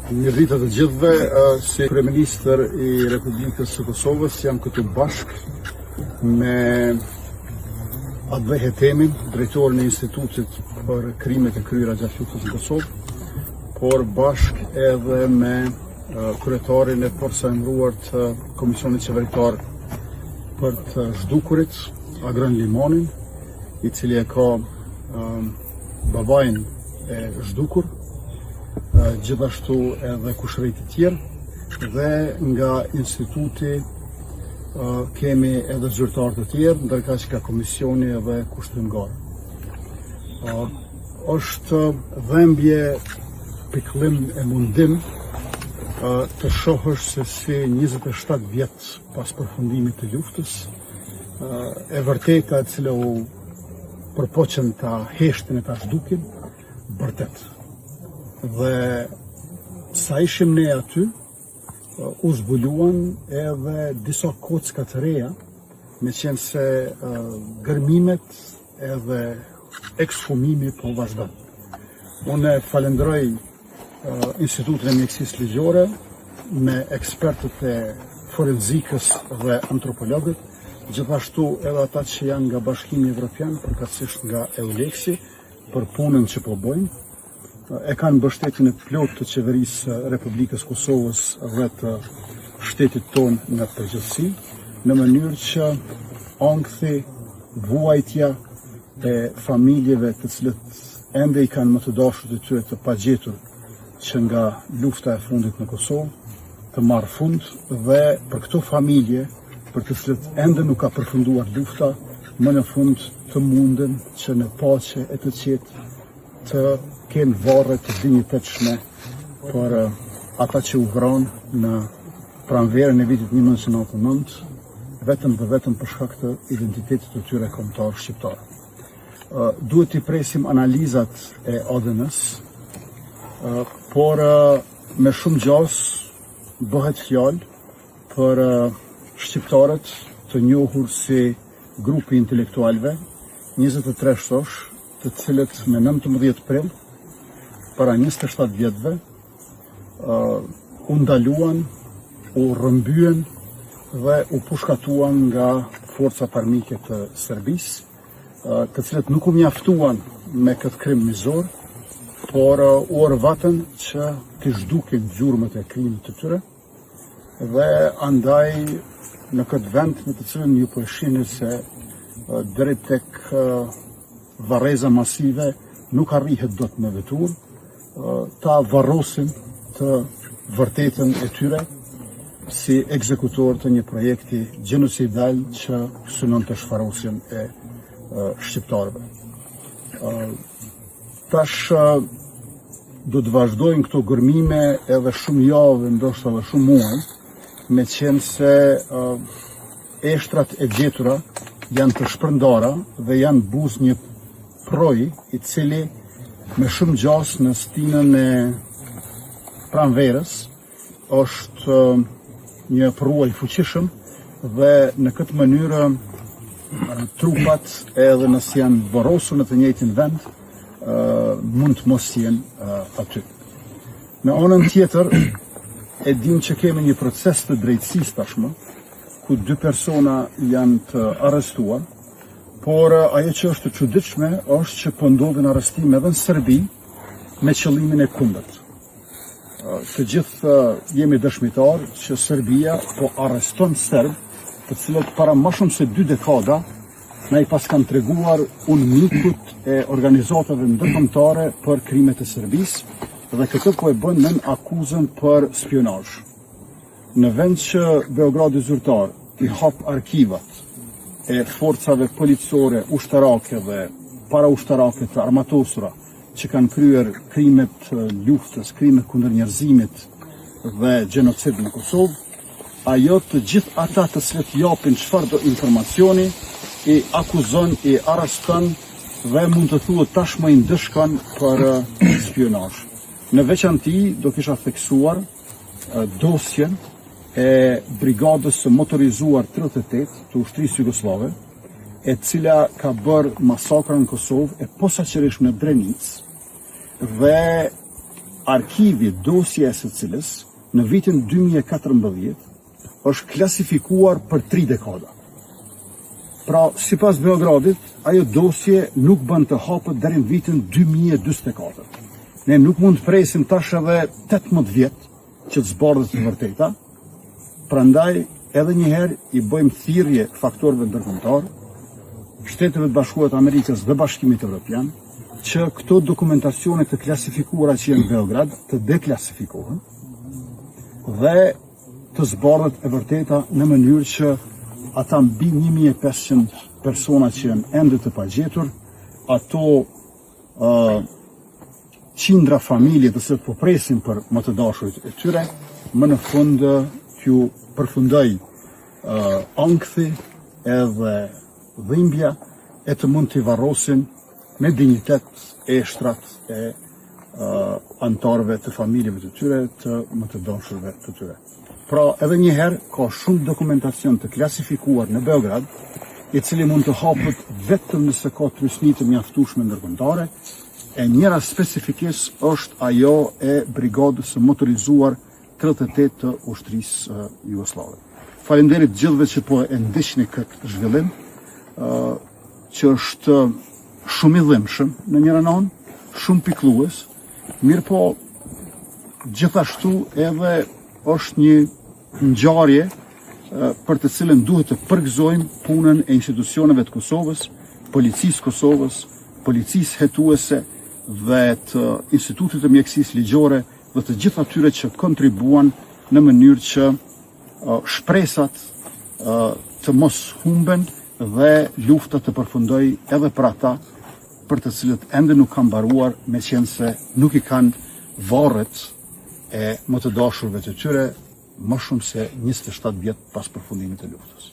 Mirëdita të gjithëve, si kryeministër i Republikës së Kosovës jam këtu bashkë me Atdhe Hetemin, drejtorin e Institutit për Krimet e Kryera gjatë luftës në Kosovë, por bashkë edhe me kryetarin e porsaemëruar të Komisionit Qeveritar për të Zhdukurit, Agron Limanin, i cili e ka babain e zhdukur, gjithashtu edhe kushërinjtë e tjerë, dhe nga instituti kemi edhe zyrtarë të tjerë, ndërkaq nga komisioni edhe Kushtrim Gara. Është dhembje, pikëllim e mundim të shohësh se si 27 vjet pas përfundimit të luftës, e vërteta e cila u përpoqën ta heshtin e ta zhdukin, bërtet. Dhe sa ishim ne aty, u zbuluan edhe disa kocka të reja, meqenëse gërmimet edhe ekshumimi po vazhdon. Unë falenderoj Institutin e Mjekësisë Ligjore me ekspertët e forenzikës dhe antropologët, gjithashtu edhe ata që janë nga Bashkimi Evropian, përkatësisht nga EULEX-i, për punën që po bëjnë. E kanë mbështetjen e plotë të qeverisë së Republikës Kosovës dhe të shtetit tonë në përgjithësi, në mënyrë që ankthi, vuajtja e familjeve të cilët ende i kanë më të dashurit e tyre të pagjetur që nga lufta e fundit në Kosovë, të marrë fund dhe për këto familje, për të cilët ende nuk ka përfunduar lufta, më në fund të munden që në paqe e të qetë të kenë varre të dinjitetshme për ata që u vranë në pranverën e vitit 1999, vetëm dhe vetëm për shkak të identitetit të tyre kombëtar shqiptar. Duhet t'i presim analizat e ADN-së, por me shumë gjasë bëhet fjalë për shqiptarët të njohur si grupi i intelektualëve, 23 sosh, të cilët me 19 prill, para 27 vjetëve, u ndaluan, u rrëmbyen dhe u pushkatuan nga forcat armike të Serbisë, të cilët nuk u mjaftuan me këtë krim mizor, por u orvatën që t'i zhdukin gjurmët e krimit të tyre, dhe andaj në këtë vend në të cilën ju po e shihni se deri tek varreza masive nuk arrihet dot me veturë, ta varrosin të vërtetën e tyre si ekzekutorë të një projekti gjenocidal që synonte shfarosjen e shqiptarëve. Tash do të vazhdojnë këto gërmime edhe shumë javë, ndoshta edhe shumë muaj, meqenëse eshtrat e gjetura janë të shpërndara dhe janë buzë një përroi i cili me shumë gjasë në stinën e pranverës është një përrua i fuqishëm dhe në këtë mënyrë trupat edhe nëse janë varrosur në të njëjtin vend mund të mos jenë aty. Në anën tjetër e dimë që kemi një proces të drejtësisë tashmë, ku dy persona janë të arrestuar, por ajo që është e çuditshme është që po ndodhin arrestime edhe në Serbi me qëllimin e kundërt. Të gjithë jemi dëshmitarë që Serbia po arreston serbë, të cilët para më shumë se dy dekada na i paskan treguar UNMIK-ut e organizatave ndërkombëtare për krimet e Serbisë dhe këtë po e bën nën akuzën për spionazh. Në vend që Beogradi zyrtar t'i hap arkivat e forcave policore, ushtarake dhe paraushtarake të armatosura që kanë kryer krime të luftës, krime kundër njerëzimit dhe gjenocid në Kosovë, ajo të gjithë ata të cilët japin çfarëdo informacioni, i akuzon, i arreston dhe mund të thuhet tashmë i ndëshkon për spionazh. Në veçanti do kisha theksuar dosjen e brigadës së motorizuar 38 të ushtrisë jugosllave, e cila ka bërë masakra në Kosovë e posaçërisht në Drenicë dhe. Arkivi, dosja e së cilës në vitin 2014 është klasifikuar për tri dekada. Pra, sipas Beogradit, ajo dosje nuk bën të hapet deri në vitin 2044. Ne nuk mund të presim tash edhe 18 vjet që të zbardhet e vërteta. Prandaj edhe një herë i bëjmë thirrje faktorëve ndërkombëtar, Shteteve të Bashkuara të Amerikës dhe Bashkimit Evropian, që këto dokumentacione të klasifikuara që janë në Beograd të deklasifikohen dhe të zbardhet e vërteta në mënyrë që ata mbi 1500 persona që janë ende të pagjetur, ato uh, qindra familje të cilët po presin për më të dashurit e tyre, më në fund t'ju përfundojë uh, ankthi edhe dhimbja e të mund t'i varrosin me dinjitet eshtrat e uh, anëtarëve të familjeve të tyre, të më të dashurve të tyre. Pra, edhe një herë ka shumë dokumentacion të klasifikuar në Beograd, i cili mund të hapet vetëm nëse ka trysni të mjaftueshme ndërkombëtare, e njëra specifikisht është ajo e brigadës së motorizuar 38 të ushtrisë jugosllave. Faleminderit gjithëve që po e ndiqni këtë zhvillim, që është shumë i dhimbshëm në njërën anë, shumë pikëllues, mirëpo gjithashtu edhe është një ngjarje për të cilën duhet të përgëzojmë punën e institucioneve të Kosovës, policisë Kosovës, policisë hetuese dhe të Institutit të Mjekësisë Ligjore dhe të gjithë atyre që kontribuan në mënyrë që shpresat të mos humben dhe lufta të përfundojë edhe për ata për të cilët ende nuk ka mbaruar, meqenëse nuk i kanë varret e më të dashurve të tyre më shumë se 27 vjet pas përfundimit të luftës.